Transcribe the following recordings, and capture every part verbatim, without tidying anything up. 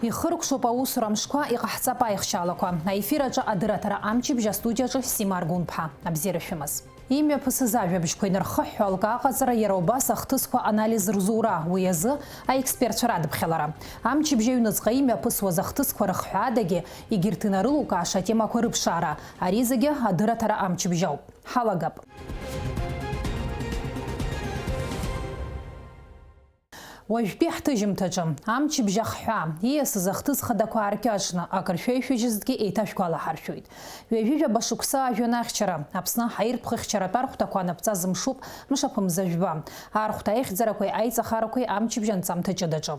Ихыркәшоуп аусура мшқәа, иҟаҳҵап аихшьаалақәа. Аефир аҿы адырраҭара амчыбжь, астудиаҿы Сима Аргәынԥҳа. Абзиара шәымаз. Имҩаԥысыз ажәабжьқәа инархыҳәҳәо алкы аҟаҵара иара убас ахҭысқәа анализ рзура, уи азы аекспертцәа радыԥхьалара. Амчыбжь аҩныҵҟа имҩаԥысуаз ахҭысқәа рыхҳәаадагьы егьырҭ инарылукааша атемақәа рыԥшаара, ари зегьы адырраҭара амчыбжь ауп. Ҳалагап. Уажәтәи ҳҭыжьымҭаҿы, амчыбжь ахҳәаа, ииасыз ахҭыс хадақәа ааркьаҿны, акыр шәеишәыжьызҭгьы еиҭашәгәалаҳаршәоит. Ҩажәи жәаба шықәса ажәҩан ахьчара, Аԥсны аҳаиртә хыхьчаратә архәҭақәа анапҵа зымшуп, мшаԥымза жәба. Архәҭа аихьӡарақәеи аиҵахарақәеи амчыбжь анҵамҭа ҷыдаҿы.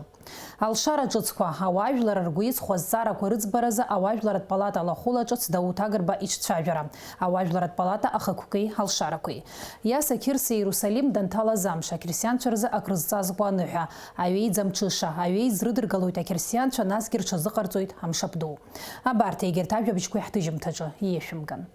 Алшара ҿыцқәа, ауаажәлар ргәы иҵхо азҵаарақәа рыӡбаразы ауаажәларатә палата алахәыла ҿыц Дауҭ Агрба иҿцәажәара, ауаажәларатә палата ахықәкеи алшарақәеи. Иаса Қьырса Иерусалим данҭалаз амш, ақьырсианцәа рзы акрызҵазкуа аныҳәа, аҩеиӡамҽыша, аҩеиӡ рыдыргалоит ақьырсианцәа, насгьы рҽазыҟарҵоит амшаԥ ду. Абарҭ егьырҭ ажәабжьқәа ҳҭыжьымҭаҿы ииашәымган.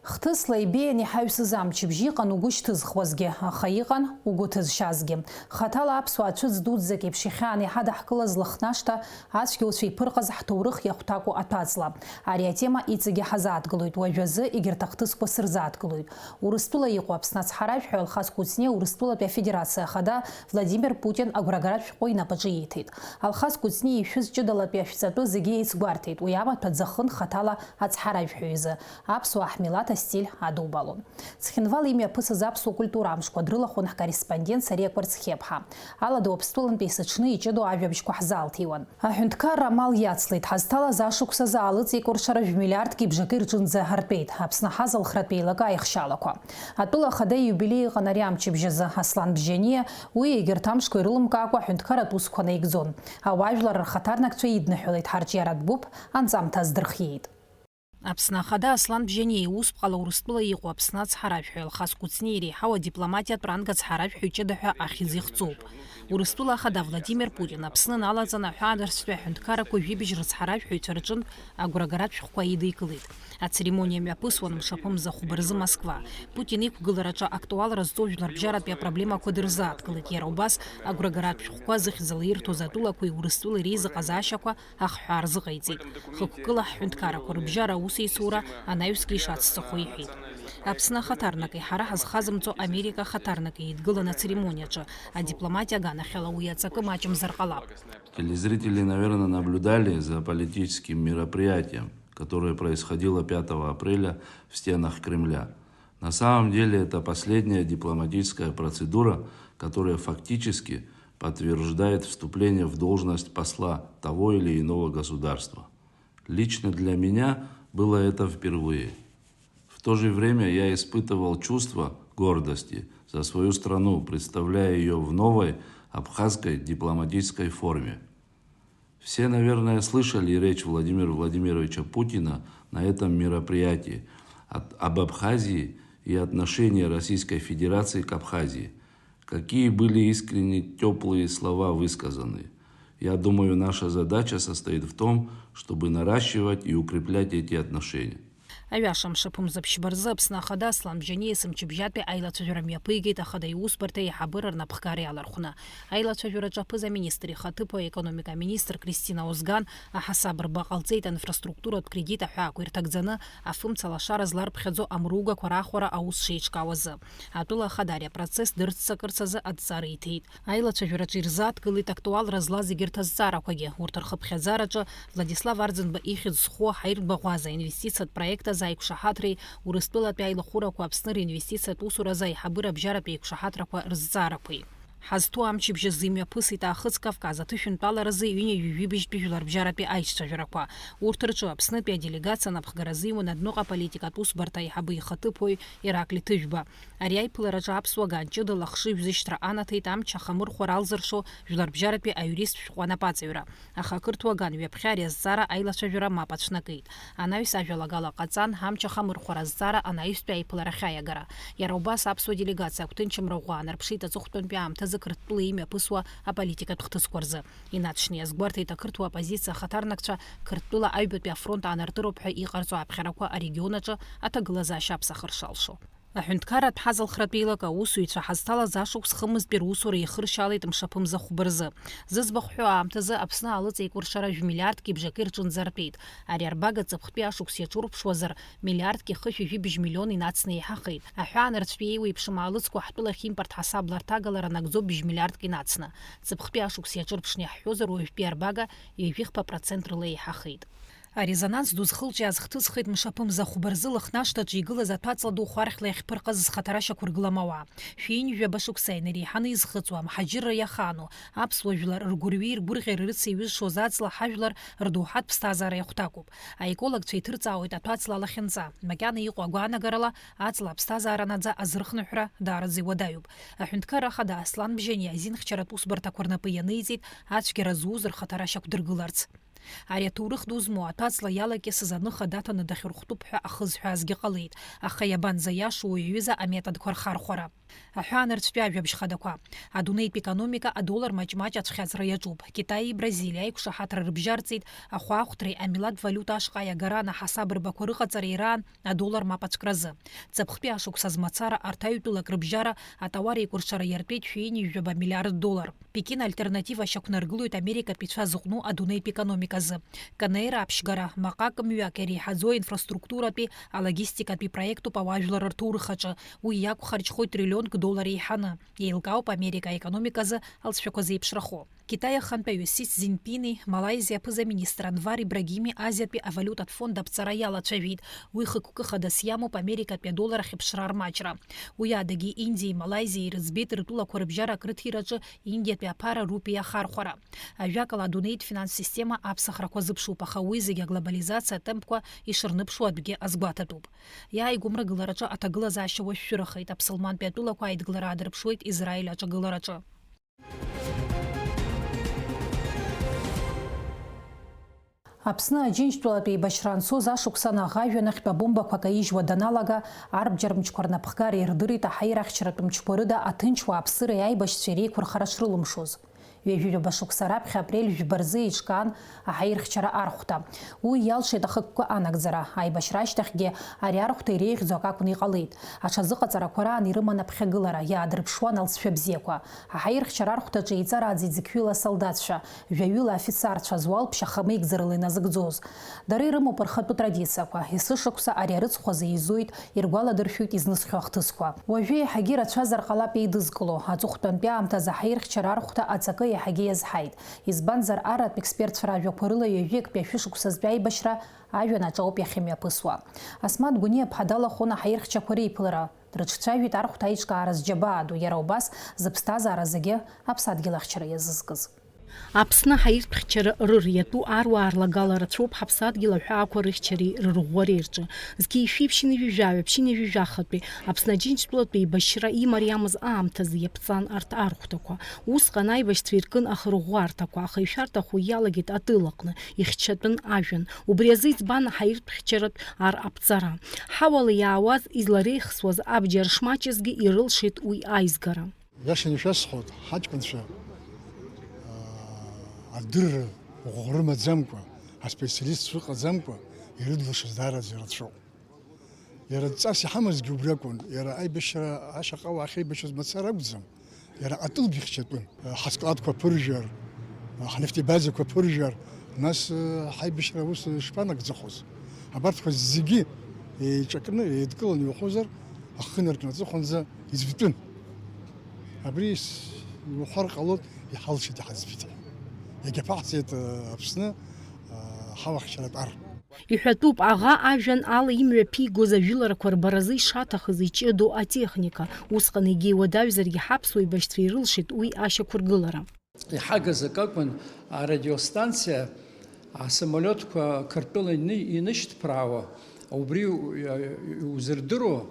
Хҭысла ибеиан иҳаҩсыз амчыбжь, иҟан угәы шьҭызхуазгьы, аха иҟан угәы ҭызшьазгьы. Хаҭала аԥсуаа цәыӡ дуӡӡак еиԥш ихьааны иҳадаҳкылаз Лыхнашҭа ацәгьоуцәа иԥырҟаз ҳҭоурых иахәҭакәу аҭәаҵла. Ари атема иҵегьы ҳазааҭгылоит, уажәазы егьырҭ ахҭысқәа сырзааҭгылоит. Урыстәыла иҟоу Аԥсны ацҳаражәҳәаҩ Алхас Кәыҵниа Урыстәылатәи Афедерациа Ахада Владимир Путин агәрагаратә шәҟәы инапаҿы ииҭеит. Алхас Кәыҵниа ишәыз ҷыдалатәи ашәҵатәы зегьы еицгәарҭеит, уи амаҭәа ӡахын хаҭала ацҳаражәҳәаҩ изы, аԥсуаа ҳмилаҭ астиль адубалон. Цхинвал имҩаԥысыз аԥсуа культура амшқәа дрылахәын ҳкорреспондент Сариа Кәарцхиаԥҳа. Алада Уаԥстәылантәи есыҽны иҷыдоу ажәабжьқәа ҳзаалҭиуан. Аҳәынҭқарра амал иацлеит, ҳазҭалаз ашықәсазы алыҵеикәыршара жәмилиардки бжаки рҿынӡа ҳартәеит, Аԥсны ҳазалхратә еилакы аихшьалақәа. Атәыла ахада ииубилеи ыҟан ари амчыбжь азы, Аслан Бжьаниа, уи егьырҭ амшқәа ирылымкаакәа аҳәынҭқарратә усқәа наигӡон. Ауаажәлар рхаҭарнакцәа идныҳәалеит, ҳарҿиаратә гәыԥ анҵамҭа аздырхиеит. Аԥсны Ахада Аслан Бжьаниа иусԥҟала Урыстәыла иҟоу Аԥсны ацҳаражәҳәаҩ Алхас Кәыҵниа иреиҳау адипломатиатә ранг ацҳаражәҳәаҩ ҷыда ҳәа ахьӡ ихҵоуп. Урыстәыла Ахада Владимир Путин Аԥсны налаҵаны аҳәаадырцәтәи аҳәынҭқаррақәа жәибжь рыцҳаражәҳәаҩцәа рҿынтә агәрагаратә шәҟәқәа идикылеит. Ацеремониа мҩаԥысуан мшаԥымза хәба рзы Москва. Путин иқәгылараҿы актуалра зҵоу жәларбжьаратәи апроблемақәа дырзааҭгылеит, иара убас агәрагаратә шәҟәқәа зыхьӡала ирҭоз атәылақәеи Урыстәылеи реизыҟазаашьақәа ахҳәаа рзыҟаиҵеит. Хықәкыла ҳҳәынҭқаррақәа рыбжьара аус еицура анаҩсгьы ишацҵахо иҳәеит. Аԥсны ахаҭарнаки ҳара ҳазхазымҵо Америка ахаҭарнаки еидгылан ацеремониаҿы, адипломатиа аганахьала уи аҵакы маҷымзар ҟалап. Телезрители, наверное, наблюдали за политическим мероприятием, которое происходило пятого апреля в стенах Кремля. На самом деле это последняя дипломатическая процедура, которая фактически подтверждает вступление в должность посла того или иного государства. Лично для меня было это впервые. В то же время я испытывал чувство гордости за свою страну, представляя ее в новой абхазской дипломатической форме. Все, наверное, слышали речь Владимира Владимировича Путина на этом мероприятии от- об Абхазии и отношении Российской Федерации к Абхазии. Какие были искренне теплые слова высказаны. Я думаю, наша задача состоит в том, чтобы наращивать и укреплять эти отношения. Аҩаша мшаԥымза ԥшьба рзы Аԥсны Ахада Аслан Бжьаниа есымчыбжьатәи аилацәажәара мҩаԥигеит Ахада иусбарҭа аиҳабыра рнапхгара иалархәны. Аилацәажәараҿы аԥыза-министр ихаҭыԥуаҩ аекономика аминистр Кристина Озган аҳасаб рба ҟалҵеит, аинфраструктуратә кредит аҳәаақәа ирҭагӡаны, афымца лашара зларԥхьаӡо амругақәа рахәара аус шеиҿкаауазы. Атәыла Ахада ари апроцесс дырццакырц азы адҵара иҭеит. Аилацәажәараҿы ирзааҭгылеит актуалра злаз егьырҭ азҵаарақәагьы. Урҭ рхыԥхьаӡараҿы Владислав Арӡынба ихьӡ зху аҳаиртә баӷәаза инвестициатә проект азы аиқәшаҳаҭреи Урыстәылатәи аилахәырақәа Аԥсны ринвестициатә усуразы аиҳабыра абжьаратәи аиқәшаҳаҭрақәа рызҵаарақәеи. Ҳазҭоу амчыбжь азы имҩаԥысит Аахыҵ Кавказ аҭышәынтәаларазы ҩынҩажәи жәибжьтәи жәларбжьаратәи аиҿцәажәарақәа. Урҭ рҿы Аԥснытәи аделегациа анапхгара азиуан адәныҟа аполитикатә усбарҭа аиҳабы ихаҭыԥуаҩ Ираклиа Ҭыжәба. Ари аиԥылараҿы аԥсуа ган ҷыдала ахшыҩ зышьҭра анаҭеит, амч ахамырхәара алзыршо жәларбжьаратәи аиуристтә шәҟәы анапаҵаҩра. Аха ақырҭуа ган ҩаԥхьа ари азҵаара аилацәажәара мап ацәнакит. Анаҩс ажәалагала ҟаҵан, амч ахамырхәара азҵаара анаҩстәи аиԥыларахь аиагара. Иара убас аԥсуа делегациа агәҭынчымра ӷәӷәа аанарԥшит аҵыхәтәантәи аамҭазы Қырҭтәыла имҩаԥысуа аполитикатә хҭысқәа рзы. Инаҵшьны иазгәарҭеит ақырҭуа оппозициа ахаҭарнакцәа Қырҭтәыла аҩбатәи афронт аанартыроуп ҳәа иҟарҵо аԥхьарақәа арегион аҿы аҭагылазаашьа аԥсахыр шалшо. Аҳәынҭқарратә ҳазалхратә еилак аусзуҩцәа ҳазҭалаз ашықәс хымызтәи русура еихыршьаалеит мшаԥымза хәба рзы. Зыӡбахә ҳәоу аамҭазы Аԥсны алыҵеиқәыршара жәа миллиардки бжаки рҿынӡа артәеит. Ари арбага ҵыԥхтәи ашықәс иаҿурԥшуазар, миллиардки хышәи жәибжь миллион инацны еиҳахеит. Аҳәаанырцәтәи еиуеиԥшым аалыҵқәа ҳтәылахь импорт ҳасабла рҭагалара нагӡоуп бжь миллиардк инацны. Ҵыԥхтәи ашықәс иаҿырԥшны иаҳҳәозар, уажәтәи арбага ҩажәихԥа процент рыла еиҳахеит. Арезонанс ду зхылҿиааз хҭысхеит мшаԥымза хәба рзы Лыхнашҭаҿы игылаз аҭәаҵла ду хәархьла иахьԥырҟаз зхаҭара шьақәыргылам ауаа. Шәи ҩынҩажәаба шықәса инареиҳаны изхыҵуа, амҳаџьырра иахаану, аԥсуа жәлар ргәырҩеи ргәырӷьареи рыцеиҩызшоз аҵла ҳажәлар рдоуҳатә ԥсҭазаара иахәҭакуп. Аекологцәа иҭырҵаауеит аҭәаҵла алахьынҵа. Макьана иҟоу агәаанагарала, аҵла аԥсҭазаара наӡа азырхныҳәра даараӡа иуадаҩуп. Аҳәынҭқарра ахада Аслан Бжьаниа азинхьчаратә усбарҭақәа рнапы ианиҵеит ацәгьара зуз рхаҭара шьақәдыргыларц. Ари аҭоурых ду змоу аҭәаҵла иалакьысыз аныха даҭаны дахьырхәтәуп ҳәа ахы зҳәазгьы ҟалеит, аха иабанӡаиашоу уи аҩыза аметодқәа рхархәара? Аҳәаанырцәтәи ажәабжь хадақәа. Адунеитә економика адоллар маҷ-маҷ ацәхьаҵра иаҿуп. Китаии Бразилиа аиқәшаҳаҭра рыбжьарҵеит, ахәаахәҭреи амилаҭ валиута ашҟа аиагараан аҳасаб рбақәа рыҟаҵареи раан адоллар мап ацәкразы. Ҵыԥхтәи ашықәс азы мацара арҭ аҩтәылак рыбжьара атауар еикәыршара иартәеит шәи ҩынҩажәаба миллиард доллар. Пекин альтернатива шьақәнаргылоит америкатәицәа зыҟәну адунеитә економиказы. Конеира аԥшьгара, маҟак мҩак иреиҳаӡоу аинфраструктуратәи алогистикатәи проектуп ауаажәлар рҭоурых аҿы. Уи иақәхарџьхоит триллионк доллар еиҳаны. Еилкаауп Америка аекономиказы алҵшәақәа зеиԥшрахо. Китаи ахантәаҩы Си Цзиньпини Малаизиа аԥыза-министр Анвар Ибрагими Азиатәи авалиутатә фонд аԥҵара иалацәажәеит. Уи хықәкы хадас иамоуп америкатәи адоллар ахьыԥшра рмаҷра. Уи адагьы Индиеи Малаизиеи ирыӡбеит ртәылақәа рыбжьара акрыҭираҿы Индиатәи аԥара рупиа ахархәара. Ажәакала, адунеитә финанстә система аԥсахрақәа зыԥшуп, аха уи зегьы аглобализациа атемпқәа ишырныԥшуа атәгьы азгәаҭатәуп. Иааигәоу амрагылараҿы аҭагылазаашьа уашәшәырахеит, аԥсылмантәи атәылақәа аидгылара аадырԥшуеит Израиль аҿагылараҿы. Аԥсны Аџьынџьтәылатә еибашьра анцоз ашықәсан аӷа жәҩанахьтә абомбақәа каижьуа даналага, арбџьар мчқәа рнапхгара ирдырит аҳаирахьчаратә мчқәа рыда аҭынч уааԥсыреи аибашьцәеи реиқәырхара шрылымшоз. Ҩажәи ҩба шықәса раԥхьа апрель жәба рзы еиҿкаан аҳаирхьчара архәҭа. Уи иалшеит ахықәкы анагӡара. Аибашьра ашьҭахьгьы ари архәҭа иреиӷьӡоу акы акәны иҟалеит. Аҽазыҟаҵарақәа раан ирыман аԥхьагылара, иаадырԥшуан алҵшәа бзиақәа. Аҳаирхьчара архәҭаҿы еиҵарааӡеит зқьҩыла асолдаҭцәа, жәаҩыла афицарцәа, зуал ԥшьа хамеигӡарала иназыгӡоз. Дара ирымоуп рхатәы традициақәа, есышықәса ари арыцхә азы еизоит, иргәаладыршәоит изнысхьоу ахҭысқәа. Уажәы еиҳагьы ирацәазар ҟалап еидызкыло, аҵыхәтәантәи аамҭазы аҳаирхьчара архәҭа аҵакы еиҳагьы иазҳаит. Избанзар, арратә експертцәа ражәақәа рыла ҩажәи актәи ашәышықәсазтәи аибашьра ажәҩан аҿы ауп иахьымҩаԥысуа. Асмаҭ Гәыниаԥҳа далахәын аҳаирхьчақәа реиԥылара. Дрыҿцәажәеит архәҭа аиҿкаара зџьабаа ду, иара убас зыԥсҭазаара зегьы аԥсадгьыл ахьчара иазызкыз. Аԥсны аҳаиртәхьчара рыр иатәу аруаа рлагала рацәоуп ҳаԥсадгьыл аҳәаақәа рыхьчареи рырӷәӷәареи рҿы. Зқьи жәшәи ԥшьынҩажәи жәаҩа, ԥшьынҩажәи жәахатәи Аԥсны Аџьынџьтәылатәи еибашьра имариамыз аамҭазы иаԥҵан арҭ архәҭақәа. Усҟан аибашьцәа иркын ахырӷәӷәарҭақәа, аха ишәарҭахо иалагеит атыл аҟны, ихьчатәын ажәҩан. Убри азы избан аҳаиртәхьчаратә ар аԥҵара? Ҳауала иаауаз, излареихсуаз абџьар шмаҷызгьы ирылшеит уи аизгара. Иашаны ишәасҳәоит, ҳаҷкәынцәа, аа, адырра ӷәӷәа рымаӡамкәа, аспециалистцәа ыҟаӡамкәа, ирыдлашаз даараӡа ирацәоуп. Иара дҵас иҳамазгьы убри акәын, иара аибашьра ашьаҟауаа ахьеибашьыз мацара акәӡам, иара атылгьы хьчатәын. Ҳаскладқәа ԥыржәар, ҳнефтебазақәа ԥыржәар, нас, ҳаибашьра аус шԥанагӡахоз? Абарҭқәа зегьы еиҿакны, еидкыланы иуҳәозар, ахы наркны аҵыхәанӡа иӡбтәын. Абри с-, иухәар ҟалоит, иҳалшеит, иҳаӡбеит. Иагьаԥаҳҵеит, э, Аԥсны, э, ҳалахьчаратә ар. Иҳәатәуп, аӷа ажәҩан ала имҩаԥигоз ажәыларақәа рбаразы ишаҭахыз иҷыдоу атехника. Усҟан егьа иуадаҩзаргьы ҳаԥсуа еибашьцәа ирылшеит уи ашьақәыргылара. Иҳагыз акы акәын, арадиостанциа асамолиотқәа Қырҭтәыла ины-, инышьҭԥраауа, убри у-, узырдыруа,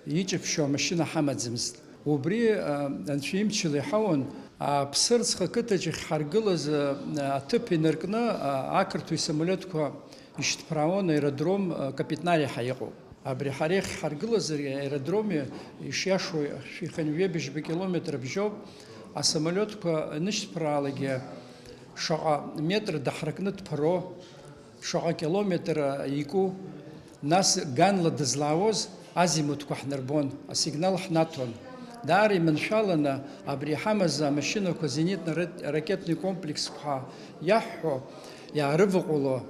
иҷаԥшьо амашьына ҳамаӡамызт. Убри, а, анцәа имчала иҳауан, а, Ԥсырӡха қыҭаҿ иахьҳаргылаз, а, аҭыԥ инаркны, а, ақырҭуа исамолиотқәа ишьҭԥраауан аеродром, а, Капитнари ҳәа иҟоуп. Абри ҳара иахьҳаргылаз ари аеродром ишиашоу шәихынҩажәи бжьба километр абжьоуп, асамолиотқәа анышьҭԥраалагьы шаҟа метр даҳракны дԥыро, шаҟа километр ику, нас ганла дызлаауаз, Азимутқәа ҳнарбон, асигнал ҳнаҭон. Даара иманшәаланы абри иҳамаз амашьынақәа зенитно-ракетный комплексқәа иаҳҳәо иаарываҟәыло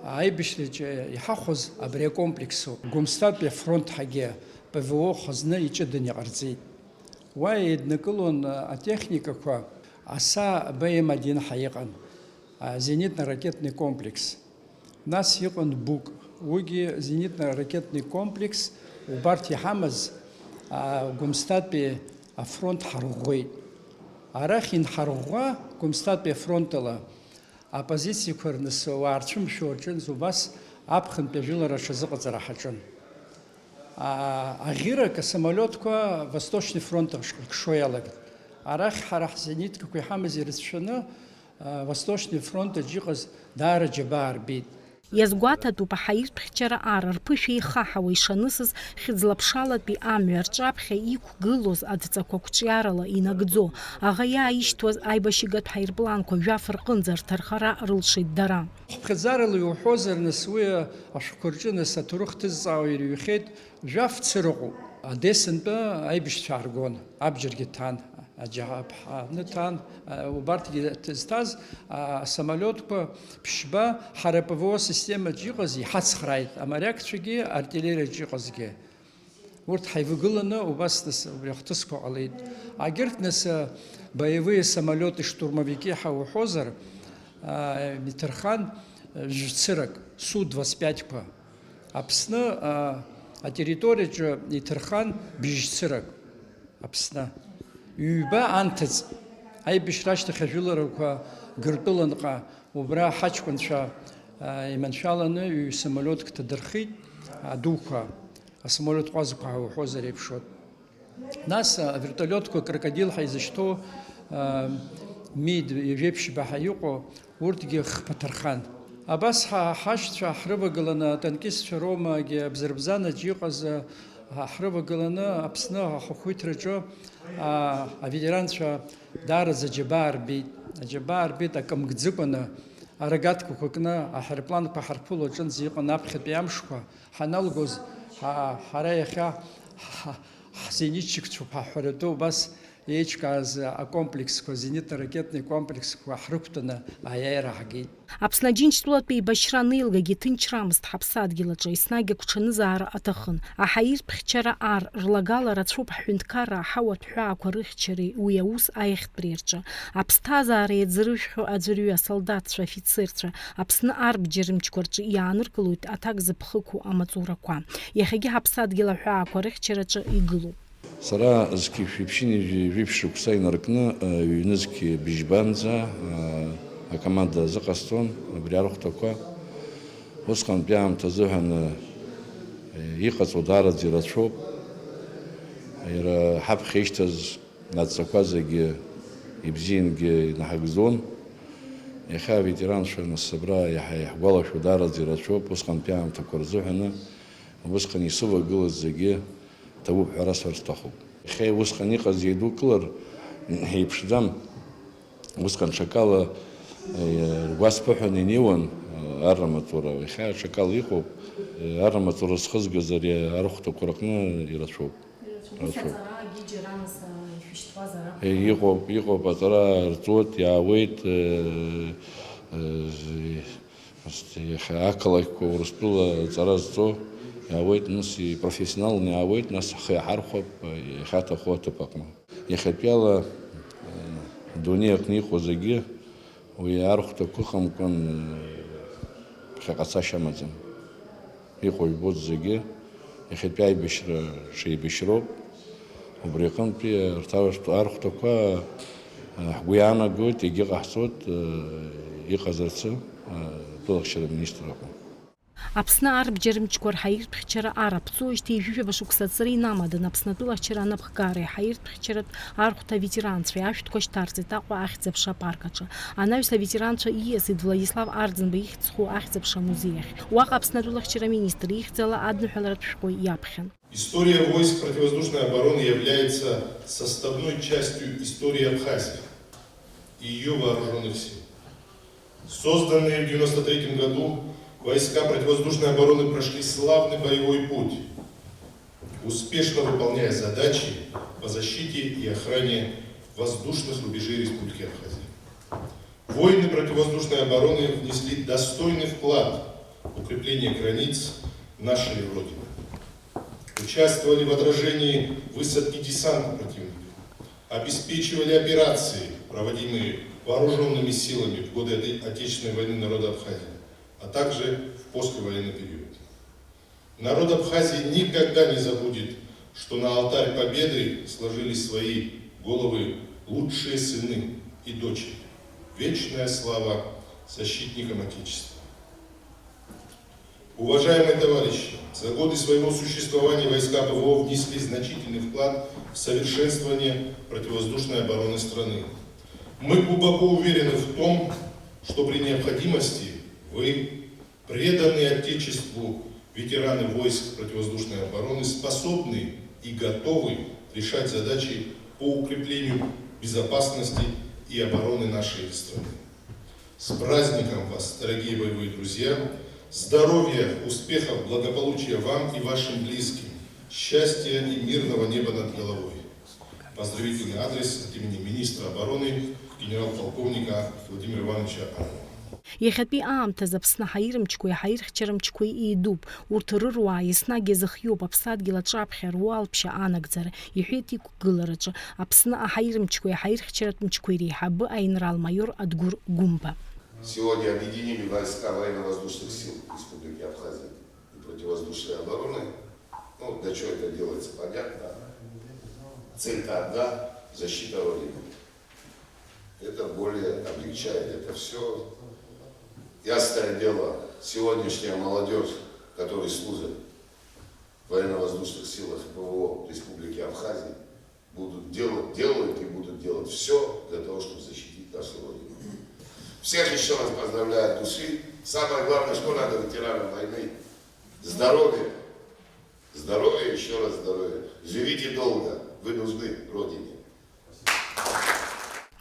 аибашьраҿы иҳахәоз абри акомплексуп. Гәымсҭатәи афронт ҳагьы П В О хазны иҷыданы иҟарҵеит. Уа еиднакылон атехникақәа, аса Б М один ҳәа иҟан, а, зенитно-ракетный комплекс. Нас иҟан Бук, уигьы зенитно-ракетный комплекс, убарҭ иҳамаз, а, Гәымсҭатәи афронт ҳарӷәӷәеит. Арахь инҳарӷәӷәа, Гәымсҭатәи афронтала апозициақәа рнысы уаарцәымшәо аҿынӡа убас аԥхынтәи ажәылара аҽазыҟаҵара ҳаҿын. А, аӷьырак асамолиотқәа Восточный фронт ахь икшо иалагеит. Арахь ҳара ҳзениткақәа иҳамаз ирыцәшәаны, а, Восточный фронт аҿы иҟаз даара џьабаа рбеит. Иазгәаҭатәуп аҳаиртә хьчара ар рԥышәа ихаҳауа ишанысыз хьыӡла-ԥшалатәи амҩа рҿаԥхьа иқәгылоз адҵақәа қәҿиарала инагӡо, аӷа иааишьҭуаз аибашьыгатә ҳаирпланқәа жәаф рҟынӡа рҭархара рылшеит дара. Хыԥхьаӡарала иуҳәозар, нас уи ашәҟәқәа рҿы, нас, аҭоурых ҭызҵаауа ирыҩхьеит, жәаф цыра ыҟоуп. Одессантәи аибашьцәа ааргон, абџьаргьы ҭан, аџьаԥҳаны ҭан, убарҭгьы зҭаз асамолиотқәа ԥшьба ҳара П В О системаҿ иҟаз иҳацхрааит, амариакцәагьы, артиллериаҿ иҟазгьы. Урҭ ҳаивагыланы убас, нас, убри ахҭысқәа ҟалеит. Агьырҭ, нас, боевые самолёты, штурмовики ҳәа уҳәозар, а, иҭырхан, а, жәцырак, Су двадцать пятьқәа. Аԥсны, а, атерриториаҿы иҭырхан бжьцырак Аԥсны. Ҩба анҭыҵ. Аибашьра ашьҭахь ажәыларақәа Гыртәыланҟа, убра ҳаҷкәынцәа, а, иманшәаланы ҩ-самолиотк ҭадырхит, адуқәа, асамолиот ҟәазқәа ҳәа уҳәозар еиԥшуп. Нас, а, авертолиотқәа Крокодил ҳәа изышьҭоу, а, Ми ҩажәеиԥшьба ҳәа иҟоу, урҭгьы хԥа ҭархан. Абас ҳа, ҳашьцәа ҳрывагыланы, атанкистцәа Ромагьы абзарбзанаҿ иҟаз, а, ҳрывагыланы Аԥсны ахақәиҭраҿы, а, аветеранцәа даараӡа аџьабаа рбеит. Аџьабаа рбеит акы мкӡыкәаны, арогатқәақәа кны аҳаирпланқәа ҳарԥыло аҿынӡа иҟан аԥхьатәи амшқәа. Ҳаналгоз, ҳа, ҳара иахьа ҳ-, ҳзенитчикцәоуп ҳәа ҳҳәаратәы убас еиҿкааз акомплексқәа, зенитно-ракетный комплексқәа ҳрықәтәаны аиааира ҳагеит. Аԥсны Аџьынџьтәылатә еибашьра анеилгагьы ҭынчрамызт ҳаԥсадгьыл аҿы, еснагь агәҽанызаара аҭахын. Аҳаиртә хьчара ар рлагала рацәоуп ҳҳәынҭқарра аҳауатә ҳәаақәа рыхьчареи уи аус аиӷьтәреи рҿы. Аԥсҭазаара иаӡырыжәҳәо аӡәырҩы, асолдаҭцәа, афицерцәа, Аԥсны арбџьармчқәа рҿы иааныркылоит аҭак зыԥхықәу амаҵурақәа. Иахьагьы ҳаԥсадгьыл аҳәаақәа рыхьчараҿы игылоуп. Сара зқьи жәшәи ԥшьынҩажәи жәиԥшь шықәса инаркны, ҩнызқь бжьбанӡа акоманда азыҟасҵон абри арахәҭақәа. Усҟантәи аамҭа азыҳәан иҟаҵоу даараӡа ирацәоуп. Иара ҳаԥхьа ишьҭаз адҵақәа зегьы ибзиангьы инаҳагӡон. Иахьа аветеранцәа нас абра иаҳа иаҳгәалашәо даараӡа ирацәоуп, усҟантәи аамҭақәа рзыҳәаны, убысҟан исывагылаз зегьы ҭабуп ҳәа расҳәарц сҭахуп. Иахьа усҟан иҟаз еидукылар еиԥшӡам. Усҟан ҽакала, э, ргәасԥыҳәаны инеиуан, э, арра маҵура. Иахьа ҽакала иҟоуп, э, арра маҵура зхызгаз ари арахәҭақәа рҟны ирацәоуп. Ирацәоуп. Ус рацәоуп. Аҵараагьы џьара нас, а, ишәышьҭуазар акәхап. Э, иҟоуп, иҟоуп, аҵара рҵоит, иаауеит, э, э, з-, Ас иахьа ақалақьқәа Урыстәыла аҵара зҵо иаауеит, нас ипрофессионалны иаауеит, нас ҳхы иаҳархәап иахьаҭаху аҭыԥ аҟны. Иахьатәиала, э, адунеи аҟны иҟоу зегьы уи архәҭақәа ыҟамкәан, э, ԥхьаҟа цашьа амаӡам. Иҟоу ибоит зегьы, иахьатәи аибашьра шеибашьроуп. Убри аҟынтәи арҭ архәҭ-, архәҭақәа, а, ҳгәы иаанагоит, егьыҟаҳҵоит, а, иҟазарцы, а, атәылахьчара аминистрраҟны. Аԥсны арбџьармчқәа рҳаиртә хьчара ар аԥҵоижьҭеи ҩажәижәаба шықәса аҵра инамадан Аԥсны атәылахьчара анапхгареи аҳаиртә хьчаратә архәҭа аветеранцәеи ашәҭқәа шьҭарҵеит Аҟәа ахьӡ-аԥша апарк аҿы. Анаҩс аветеранцәа ииасит Владислав Арӡынба ихьӡ зху ахьӡ-аԥша амузеи ахь. Уаҟа Аԥсны атәылахьчара аминистр ихьӡала адныҳәаларатә шәҟәы иаԥхьан. История войск противовоздушной обороны является составной частью истории Абхазии и её вооружённых сил. Созданные в девяносто третьем году, войска противовоздушной обороны прошли славный боевой путь, успешно выполняя задачи по защите и охране воздушных рубежей Республики Абхазия. Воины противовоздушной обороны внесли достойный вклад в укрепление границ нашей Родины. Участвовали в отражении высадки десанта противника, обеспечивали операции, проводимые вооружёнными силами в годы Оте-, Отечественной войны народа Абхазии, а также в послевоенный период. Народ Абхазии никогда не забудет, что на алтарь Победы сложили свои головы лучшие сыны и дочери. Вечная слава защитникам Отечества! Уважаемые товарищи, за годы своего существования войска П В О внесли значительный вклад в совершенствование противовоздушной обороны страны. Мы глубоко уверены в том, что при необходимости вы, преданные Отечеству ветераны войск противовоздушной обороны, способны и готовы решать задачи по укреплению безопасности и обороны нашей страны. С праздником вас, дорогие боевые друзья! Здоровья, успехов, благополучия вам и вашим близким, счастья и мирного неба над головой. Поздравительный адрес от имени министра обороны генерал-полковника Владимира Ивановича Арапова. Иахьатәи аамҭазы Аԥсны аҳаирмчқәеи аҳаирхьчармчқәеи еидуп. Урҭ рыруаа еснагь иазыхиоуп аԥсадгьыл аҿаԥхьа руалԥшьа анагӡара, иҳәеит иқәгылараҿы Аԥсны аҳаирмчқәеи аҳаирхьчаратә мчқәеи реиҳабы аинрал-маиор Адгәыр Гәымба. Сегодня объединили войска военно-воздушных сил Республики Абхазия и противовоздушной обороны. Ну, для чего это делается, понятно. Цель-то одна — защита Родины. Это более облегчает это все. Ясное дело, сегодняшняя молодежь, которая служит в военно-воздушных силах и П В О Республики Абхазия, будут делать, делают и будут делать все для того, чтобы защитить нашу Родину. Всех еще раз поздравляю от души. Самое главное, что надо ветеранам войны? Здоровье. Здоровье, еще раз здоровье. Живите долго. Вы нужны Родине.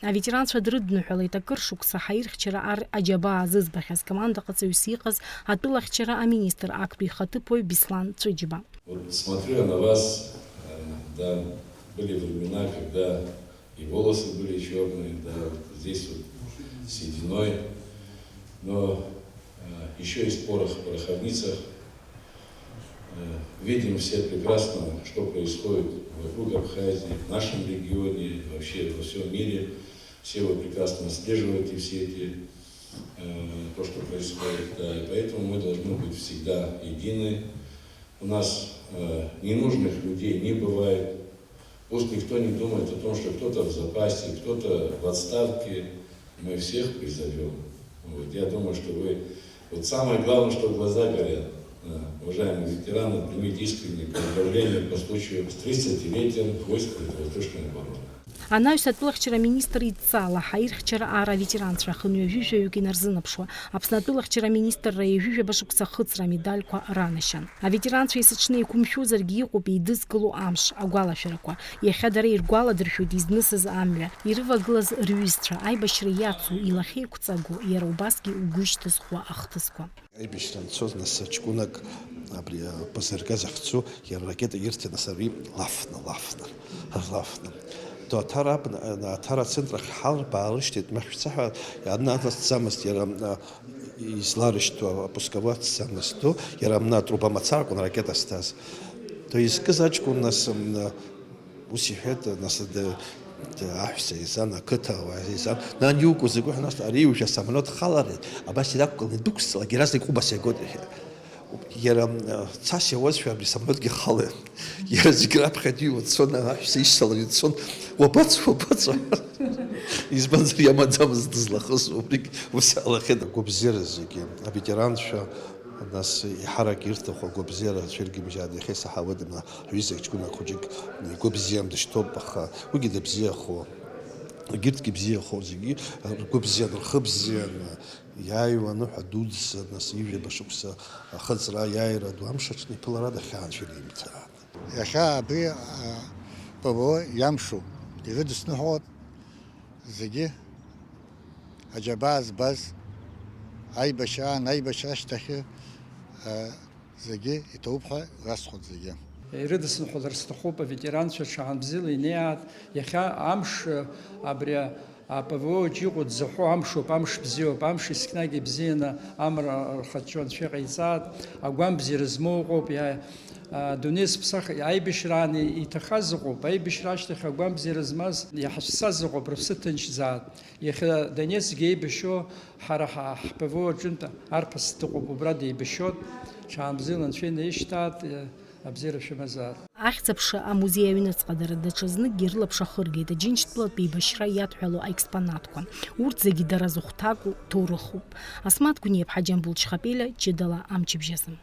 Аветеранцәа дрыдныҳәалеит акыр шықәса ҳаирхьчара ар аџьабаа зыӡбахьаз, командаҟаҵаҩыс иҟаз атәылахьчара аминистр актәи ихаҭыԥуаҩ Беслан Ҵәыџьба. Вот смотрю я на вас, э, да, были времена, когда и волосы были чёрные, да, вот здесь вот сединой. Но, э, ещё есть порох в пороховницах. Э, видим все прекрасно, что происходит вокруг Абхазии, в нашем регионе, вообще во всём мире. Все вы прекрасно отслеживаете все эти, э, то, что происходит, да, и поэтому мы должны быть всегда едины. У нас, э, ненужных людей не бывает. Пусть никто не думает о том, что кто-то в запасе, кто-то в отставке. Мы всех призовём. Вот. Я думаю, что вы, вот самое главное, что глаза горят. Э, уважаемые ветераны, примите искренние поздравления по случаю с тридцатилетием войск противовоздушной обороны. Анаҩс атәылахьчара аминистр идҵала ҳаирхьчара ар аветеранцәа хынҩажәи жәаҩык инарзынаԥшуа, Аԥсны атәылахьчара аминистрра ҩажәижәаба шықәса ахыҵра амедальқәа ранашьан. Аветеранцәа есыҽны еиқәымшәозаргьы иҟоуп еидызкыло амш, агәалашәарақәа. Иахьа дара иргәаладыршәоит изнысыз амҩа, ирывагылаз рҩызцәа, аибашьра иацу, илахьеиқәҵагоу, иара убасгьы угәы ишьҭызхуа ахҭысқәа. Аибашьра анцоз, нас, ҷкәынак абри, а, Базарга захьӡу, иара ракета ирҭеит, нас, ари лафны, лафны, лафны. Доу Аҭара абна, а, Аҭара ацентр ахь ҳалбаарышьҭит, ма шәца ҳәа, абна аҵацӡамызт, иара, а, изларышьҭуа апусковой аҵӡамызт ду, иара абна атруба мацара акәын аракета зҭаз. Доу изкыз аҷкәын, нас, м, Ус иҳәеит, нас, д-, д-, аҳәса изан, ақыҭауаа изан, нан, иуку закәи ҳәа, нас, ари уажәы асамолиот халарыҭ, абас инақәгыланы идәықәсҵалак, иаразнак иҟәыбаса иагоит, иҳәеит. Иара, м, цас иауазшәа, абри асамолиотгьы халеит. Иара зегь раԥхьа дыҩуа дцон, аҳәса ишьҭаланы дцон, уабацо, уабацо? Избанзар, иамаӡамызт дызлахыз, убригь ус иаалахьеит. Агәабзиара зегьы, аветеранцәа, Нас еиҳарак ирҭаху агәабзиара цәыргьымжьаан иахьа исаҳауеит, мна, ҳҩыза ҷкәынак хәыҷык игәы бзиан дышьҭоуп, аха уигьы дыбзиахо, егьырҭгьы бзиахо, зегьы ргәы бзиан, рхы бзиан, иааиуа аныҳәа дуӡӡа, нас ижәаба шықәса ахыҵра, аиааира ду амш аҽны иԥылара дахьааншәар имҭаан. Иахьа абри, а, П В О иамшуп, ирыдысныҳәалап зегьы. Аџьабаа збаз, аибашьраан, аибашьра ашьҭахьы, а, зегьы иҭоуп ҳәа расҳәоит зегьы. Ирыдысныҳәалар сҭахуп аветеранцәа ҽаанбзиала инеиаат, иахьа амш, абри А П В О-ҿ иҟоу дзаҳәо амшоуп, амш бзиоуп, амш есқьынагь ибзианы амра рхацәа анцәа иҟаиҵаат, агәамбзиара змоу ыҟоуп, иа-, а, дунеи зыԥсах-, аибашьраан иҭахаз ыҟоуп, аибашьра ашьҭахь агәамбзиара змаз иаҳацәцаз ыҟоуп, рыԥсы ҭынчӡаат. Иахьа Донецкгьы еибашьуа ҳара ҳа-, ҳ-П В О аҿынтә арԥыс дыҟоуп, убра деибашьуеит, ҽаанбзиала анцәа инаишьҭаат, абзиара шәымазаат. Ахьӡ-аԥша амузеи аҩныҵҟа дара даҽазныкгьы рылаԥш ахыргеит Аџьынџьтәылатә еибашьра иадҳәалоу аекспонатқәа. Урҭ зегьы дара зыхәҭаку ҭоурыхуп. Асмаҭ Гәыниаԥҳа, Џьамбул Чхапелиа, ҷыдала амчыбжь азы.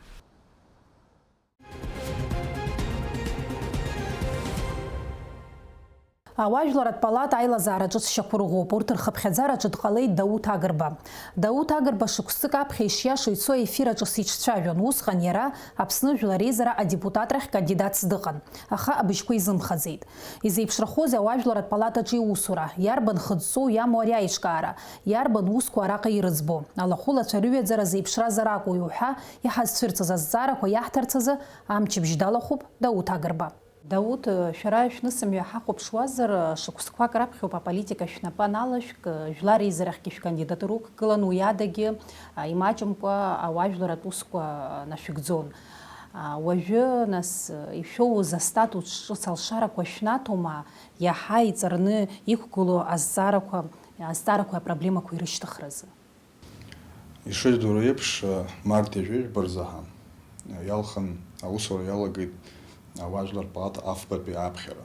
Ауаажәларратә палата аилазаара ҿыц шьақәырӷәӷәоуп. Урҭ рхыԥхьаӡараҿы дҟалеит Дауҭ Агрба. Дауҭ Агрба шықәсык аԥхьа ишиашоу ицо аефир аҿы сиҿцәажәон. Усҟан иара Аԥсны Жәлар Реизара адепутатрахь кандидатс дыҟан, аха абыжьқәа изымхаӡеит. Изеиԥшрахозеи ауаажәларратә палатаҿы иусура? Иарбан хыҵәҵәоу иамоу ари аиҿкаара? Иарбан усқәа араҟа ирыӡбо? Алахәылацәа рыҩаӡара зеиԥшразар акәу иуҳәа, иҳазцәырҵыз азҵаарақәа иаҳҭарц азы амчыбжь далахәуп Дауҭ Агрба. Дауҭ, шәара шәнысымҩа ҳахәаԥшуазар, шықәсқәак раԥхьоуп аполитика шәнапы аналашәк, Жәлар Реизарахьгьы шәкандидатура уқәгылан, уи адагьы, имаҷымкәа ауаажәларратә усқәа нашәыгӡон. Уажәы, нас, ишәоуз астатус ҿыц алшарақәа шәнаҭома, иаҳа иҵарны иқәгылоу азҵаарақәа, азҵаарақәеи апроблемақәеи рышьҭыхразы? Ишыжәдыруа еиԥш, март ҩажәи жәба рзы ҳа, иалхын, аусура иалагеит ауаажәлар палата афбатәи аԥхьара.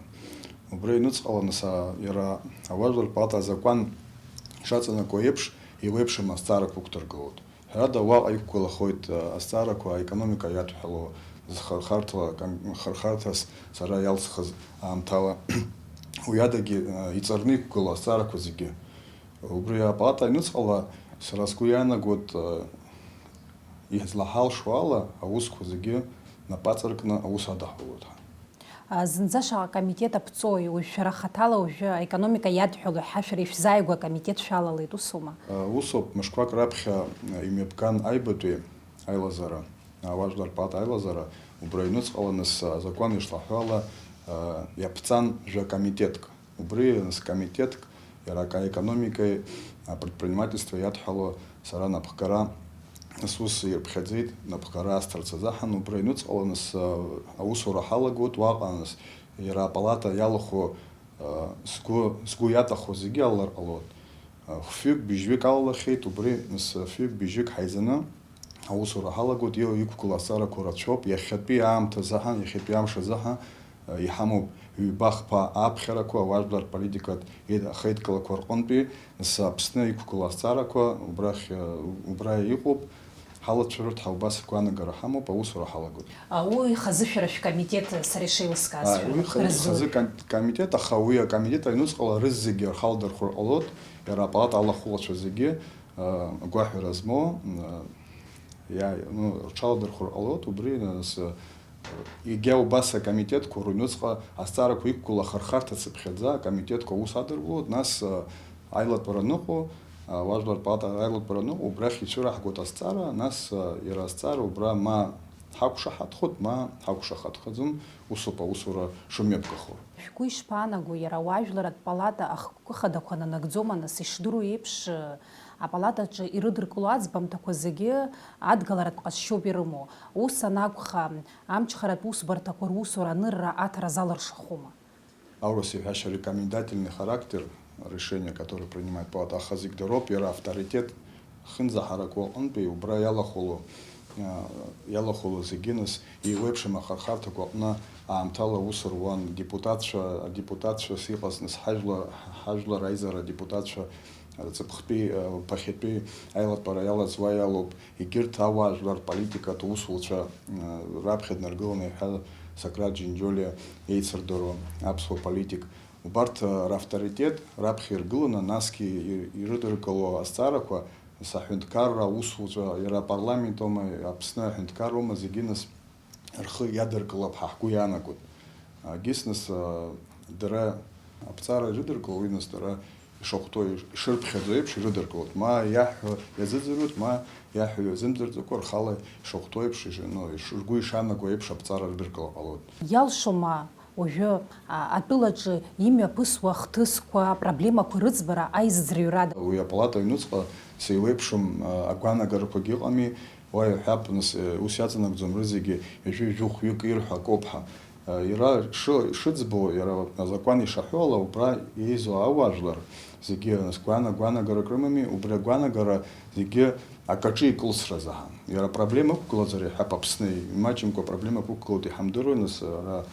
Убри иныҵҟаланы са, иара ауаажәлар палата азакәан ишаҵанакуа еиԥш, еиуеиԥшым азҵаарақәа ықәдыргылоит. Ҳәарада, уаҟа иқәгылахоит, а, азҵаарақәа аекономика иадҳәалоу зхырхарҭала, кон-, хырхарҭас сара иалсхыз аамҭала. Уи адагьы, а, иҵарны иқәгылоу азҵаарақәа зегьы. Убри апалата аҩныҵҟала, сара сгәы иаанагоит, а, излаҳалшо ала, аусқәа зегьы напаҵаркны аус адаҳулоит ҳәа. А, зынӡа шаҟа комитет аԥҵои, уажә шәара хаҭала уажәы аекономика иадҳәалои ҳәа шәара ишәзааигәа акомитет шәалалеит, усоума? А, усоуп, мышқәак раԥхьа, а, имҩаԥган аҩбатәи аилазара, а, ауаажәлар палата аилазара, убра иҩныҵҟаланы с-, азакәан ишлаҳәо ала, а, иаԥҵан жәа комитетк. Убри нас комитетк, иара акы аекономикеи апредпринимательствеи иадҳәало сара напхгара сус ирԥхьаӡеит, напхгара асҭарц азыҳәан убра иныҵҟала нас, а, аусура ҳалагоит, уаҟа нас иара апалата иалахәу, а, сгәы, сгәы иаҭаху зегьы алалар ҟалоит. А, хәҩык, быжьҩык алалахьеит, убри нас фҩык, быжьҩык ҳаизаны аусура ҳалагоит, ио-, иқәгылоу азҵаарақәа рацәоуп, иахьатәи аамҭа азыҳәан, иахьатәи амш азыҳәан, Иҳамоуп ҩба-хԥа аԥхьарақәа, ауаажәлар рполитикатә еид-, ахеидкылақәа рҟынтәи, нас Аԥсны иқәгылоу азҵаарақәа убрахь, убра иҟоуп, ҳалацәажәоит ҳәа убас агәаанагара ҳамоуп, аусура ҳалагоит. А, уи хазы шәара шәкомитет, сара ишеилыскааз, А, шәара уи ха-, рызу- хазы ком-, комитет, аха уи акомитет аҩнуҵҟала рызегьы рхаладырхәыр ҟалоит, иара апалата алахәылацәа зегьы, а, агәаҳәара змоу, а, иа-, ну, рҽаладырхәыр ҟалоит, убри, нас, Егьа убас акомитетқәа рыҩнуҵҟа азҵаарақәа иқәгылоу ахырхарҭа цыԥхьаӡа акомитетқәа аус адыркылоит, нас, а, аилатәара аныҟоу, а, уажәлар рпалата аилатәара аныҟоу, убрахь ицәыраҳгоит азҵаара, нас, а, иара азҵаара убра ма ҳақәшаҳаҭхоит, ма ҳақәшаҳаҭхаӡом, усоуп аусура шымҩаԥгахо. Шәгәы ишԥаанаго, иара ауаажәларратә палата ахықәкы хадақәа нанагӡома, нас, ишдыру еиԥш, апалатаҿы ирыдыркыло аӡбамҭақәа зегьы адгаларатә ҟазшьоуп ирымоу. Ус анакәха, амчхаратә усбарҭақәа русура анырра аҭара залыршахома? Аурыс иҳәашьа рекомендательный характер, решение, которое принимает палата, аха зегь дыроуп, иара авторитет ахьынӡаҳараку аҟынтәи убра иалахәыло, а, иалахәыло зегьы, нас, еиуеиԥшым ахырхарҭақәа аҟны аамҭала аус руан, депутатцәа, адепутатцәас иҟаз, нас, ҳажәлар, ҳажәлар аизара адепутатцәа, Аҵыԥхтәи, э, ԥахьатәи аилатәара иалаз уа иалоуп, егьырҭ ауаажәлар рполитикатә усуцәа, э, раԥхьа днаргыланы, иҳәа Сократ Џьынџьолиа еицырдыруа аԥсуа политик. Убарҭ, э, равторитет раԥхьа иргыланы, насгьы и-, ирыдыркыло азҵаарақәа, нас аҳәынҭқарра аусуцәа, иара апарламент аума, Аԥсны аҳәынҭқарра аума, зегьы нас рхы иадыркылап ҳәа ҳгәы иаанагоит. Егьыс нас, а, дара аԥҵара ирыдыркыло, уи нас дара ишахәҭоу, ишырԥхьаӡо еиԥш ирыдыркылоит, ма иаҳҳәо иазыӡырҩуеит, ма иаҳҳәо иазымдырӡакәа рхала ишахәҭоу еиԥш, иш-, ну, иш-, ргәы ишаанагоу еиԥш аԥҵара рдыркылар ҟалоит. Иалшома уажәы, а, атәылаҿы имҩаԥысуа ахҭысқәа, апроблемақәа рыӡбара аизыӡырҩрада? Уи апалата аҩнуҵҟа сеиуеиԥшым, а, агәаанагарақәагьы ыҟами, уа иҳәап, нас, э, ус иаҵанакӡом рызегьы ҩажәи жәохәҩык ирҳәо акоуп ҳәа. Иара шы-, ишыӡбо, иара азакәан ишаҳәо ала, убра еизо ауаажәлар зегьы, нас, гәана-, гәаанагарак рымами, убри агәаанагара зегьы акаҿы икылсразаҳан. Иара апроблема ықәгылазар иаҳҳәап Аԥсны, имаҷымкәа апроблемак ықәгылоит иҳамдыруеи, нас, ара,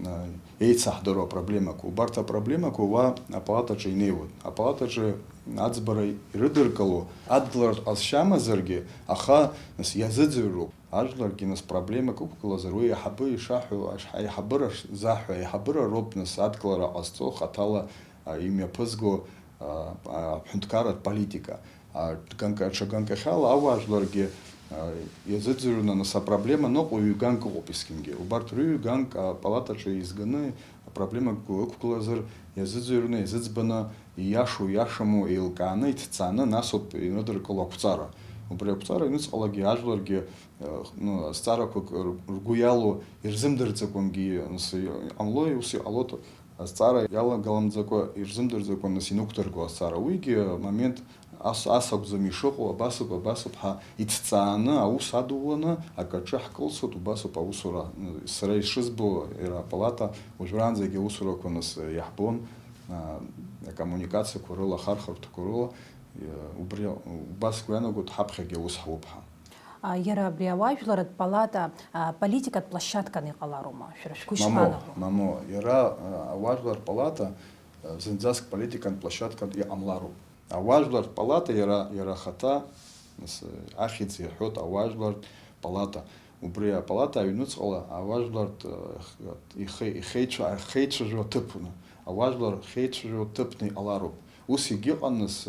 а, еицаҳдыруа апроблемақәа. Убарҭ апроблемақәа уа апалатаҿы инеиуеит. Апалатаҿы аӡбара ирыдыркыло адгыларатә ҟазшьа амазаргьы, аха, нас, иазыӡырҩроуп. Ажәларгьы, нас, проблемак ықәгылазар, уи аиҳабы ишаҳәо, аш-, аиҳабыра ш-, заҳәа, аиҳабыра роуп, нас, адкылара ҟазҵо, хаҭала, а, имҩаԥызго, а, а, аҳәынҭқарратә политика. А, ганк-, аҽа ганкахьала ауаажәларгьы, а, иазыӡырҩуа, нас, апроблема ныҟәо ҩ-ганк ыҟоуп есқьынгьы. Убарҭ рҩ-ганк апалатаҿы еизганы апроблемак ықәгылазар, иазыӡырҩны, иазыӡбаны, ииашоу, ииашаму еилкааны, иҭҵааны, нас ауп инрыдыркыло ақәҵара. Убри ақәҵара аҩныҵҟалагьы ажәларгьы, э, ну, азҵаарақәак р-, ргәы иалоу ирзымдырӡакәангьы, нас, иҟамлои, ус иҟалоит, азҵаара иалагаламӡакәа, ирзымдырӡакәа, нас, инықәдырго азҵаара. Уигьы амомент ас, ас акәӡам ишыҟоу, абасоуп, абасоуп ҳәа иҭҵааны, аус адуланы, акаҿы ҳкылсуеит, убасоуп аусура. Сара ишызбо, иара апалата уажәраанӡагьы аусурақәа, нас, иаҳбон, а, акоммуникациақәа рыла, ахархәарҭақәа рыла, иа-, убри, убас сгәы иаанагоит, ҳаԥхьагьы аус ҳуп ҳәа. А, иара абри ауаажәларратә палата, а, политикатә площадканы иҟалароума? Шәара шәгәы Мамоу, ишԥаанаго? Мамоу, иара, а, ауаажәлар палата, а, зынӡаск политикантә площадкантә иҟамлароуп. Ауаажәлартә палата иара, иара ахаҭа, нас, ахьӡ иҳәоит ауаажәлартә палата. Убри апалата аҩнуҵҟала ауаажәлартә, ихе-, ихеицәа-, ахьеицәажәо аҭыԥны, ауаажәлар ахьеицәажәо аҭыԥны иҟалароуп. Ус егьыҟан, нас,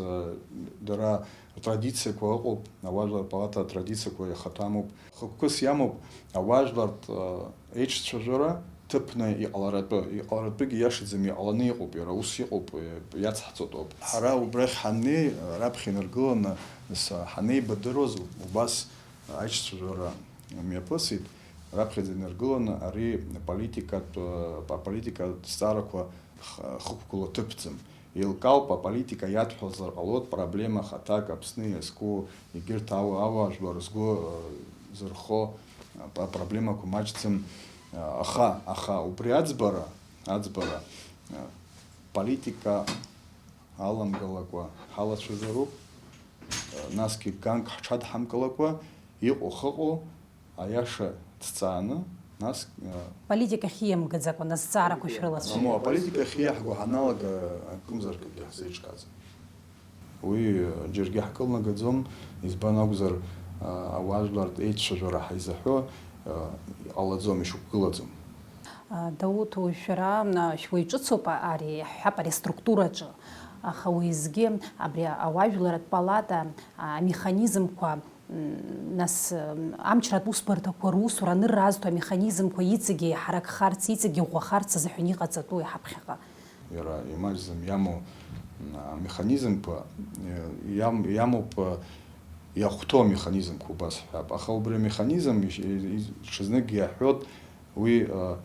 дара ртрадициақәа ыҟоуп, ауаажәлар палата атрадициақәа иахаҭа амоуп. Хықәкыс иамоуп ауаажәлартә, еиҿцәажәара ҭыԥны иҟаларатәы, иҟаларатәыгьы иашаӡам, иҟаланы иҟоуп, иара ус иҟоуп, иацҳҵоит ауп. Ҳара убрахь ҳаннеи, раԥхьа инаргыланы, нас, ҳанеибадыруаз убас аиҿцәажәара мҩаԥысит, раԥхьаӡа инаргыланы ари аполитикатә, аполитикатә зҵаарақәа х-, хықәгылоу ҭыԥӡам. Еилкаауп, аполитика иадҳәалазар ҟалоит, проблема хаҭак Аԥсны иазку, егьырҭ ау-, ауаажәлар рзгәы, э, зырхо, э, п-, проблемақәа маҷӡам, э, аха, аха убри аӡбара, аӡбара, э, политика аламгалакәа ҳалацәажәароуп, э, насгьы ганк ҳҽадҳамкылакәа, иҟоу хыҟоу, аиаша ҭҵааны, нас, э, политика ахьиамгаӡакәа, нас зҵаарақәа шәрылацәажәоит. Мамоу, аполитика ахьиаҳго ҳаналага, акымзаракгьы ҳзеиҿкааӡам. Уи, э, џьаргьы ҳкылнагаӡом, избан акәзар, э, ауаажәлартә еицәажәара ҳаизаҳәо, э, иҟалаӡом, ишықәгылаӡом. А, Дауҭ, уажә шәара, а, шәуаҩ ҿыцуп ари, ҳҳәап, ари аструктураҿы, аха уеизгьы абри ауаажәларатә палата, а, амеханизмқәа, м, нас, м, амчратә усбарҭақәа русура анырразҭо амеханизмқәа иҵегьы еиҳаракхарц, иҵегьы ӷәӷәахарц азыҳәан иҟаҵатәу иҳаԥхьаҟа. Иара имаҷӡам иамоу, м, амеханизмқәа, э, иам-, иамоуп, э, иахәҭоу амеханизмқәа убас ҳҳәап. Аха убри амеханизм иш-, и-, и-, ҽазнык иаҳҳәот, уи, э,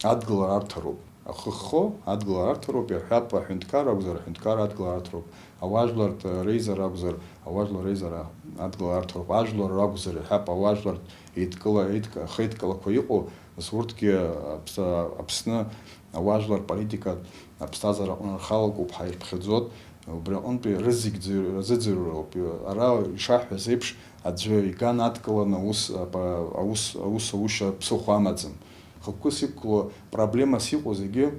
адгылара арҭароуп. Ахы ххо адгылара арҭароуп, иаҳҳәап, аҳәынҭқар акәзар, аҳәынҭқар адгылара арҭароуп, ауаажәлартә реизара акәзар, ауаажәлар реизара адгылара арҭароуп, ажәлар ракәзар, иаҳҳәап, ауаажәлартә еидкыла-, еидк-, ахеидкылақәа иҟоу, нас урҭгьы Аԥс-, Аԥсны ауаажәлар политика аԥсҭазаара аҟны рхалагоуп ҳәа ирԥхьаӡоит, убри аҟынтәи рызегь ӡыр-, рзыӡырҩроуп. Ара ишаҳҳәаз еиԥш, аӡәы иган адкыланы аус, апа-, аус, аус аушьа ԥсыхәа амаӡам. Хықәкыс иқәло проблемас иҟоу зегьы,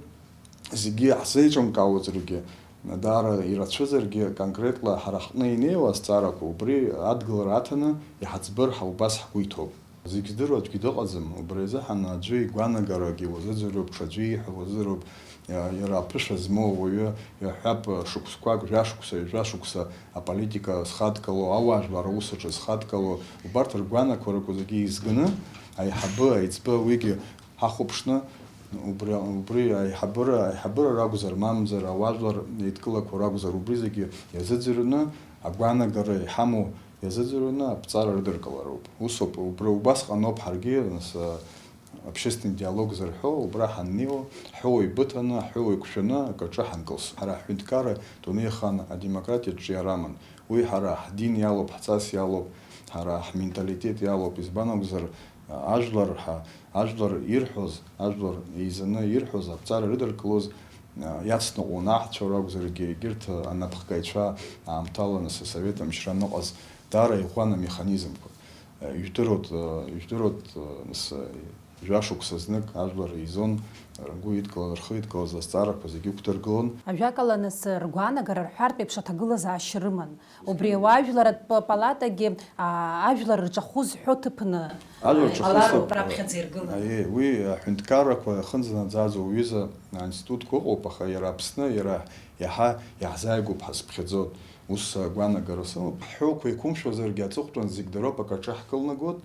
зегьы ҳзеиҿымкаауазаргьы, даара ирацәазаргьы, конкретла ҳара ҳҟны инеиуа азҵаарақәа убри адгылара аҭаны иҳаӡбар ҳәа убас ҳгәы иҭоуп. Зегь здыруа аӡәгьы дыҟаӡам, убри азыҳәан аӡәы игәаанагарагьы уазыӡырҩуп, ҽаӡәы ииҳәо уазыӡырҩуп, иа-, иара аԥышәа змоу ауаҩы иаҳҳәап, шықәсқәак, жәашықәса, ҩажәа шықәса аполитика зхадгало, ауаажәлар аус аҿы зхадгало, убарҭ ргәаанагарақәа зегьы еизганы, аиҳабы, аиҵбы, уигьы ҳахәаԥшны, Убри, убри аиҳабыра, аиҳабыра ракәзар, мамзар ауаажәлар еидкылақәа ракәзар, убри зегьы иазыӡырҩны, агәаанагара иҳамоу иазыӡырҩны аԥҵара рыдыркылароуп. Усоуп, убри убасҟаноуп ҳаргьы, нас, а, общественный диалог зырҳәо, убра ҳаннеиуа, ҳҳәоу еибыҭаны, ҳҳәоу еиқәшәаны акаҿы ҳанкылс. Ҳара ҳҳәынҭқарра дунеи ахаан адемократиатә ҿиара аман. Уи ҳара ҳдин иалоуп, ҳҵас иалоуп, ҳара ҳменталитет иалоуп, избан акәзар, ажәлар ҳа, ажәлар ирҳәоз, ажәлар еизаны ирҳәоз, аԥҵара рыдыркылоз, иацныҟәон аҳцәа ракәзаргьы, егьырҭ анапхгаҩцәа аамҭаланы асовет амчра аныҟаз, даара иӷәӷәан амеханизмқәа. Ижәдыруеит, ижәдыруеит, нас, Жәашықәса знык ажәлар еизон, ргәы идкылаз, рхы идкылаз азҵаарақәа зегьы ықәдыргылон. Ажәакала, нас, ргәаанагара рҳәартә еиԥш аҭагылазаашьа рыман. Убри ауаажәларратә па-, палатагьы, аа, ажәлар рҿахәы зҳәо ҭыԥны, ажәлар рҿахәы ҟалароуп зҭыԥ, раԥхьаӡа иргыланы. Аиеи, уи аҳәынҭқаррақәа иахынӡанаӡааӡо уҩыза аинститутқәа ыҟоуп, аха иара Аԥсны, иара иаҳа иаҳзааигәоуп ҳәа сыԥхьаӡоит. Ус агәаанагара сымоуп. Ҳҳәоуқәа еиқәымшәозаргьы, аҵыхәтәан зегь дароуп акаҿы ҳкылнагоит.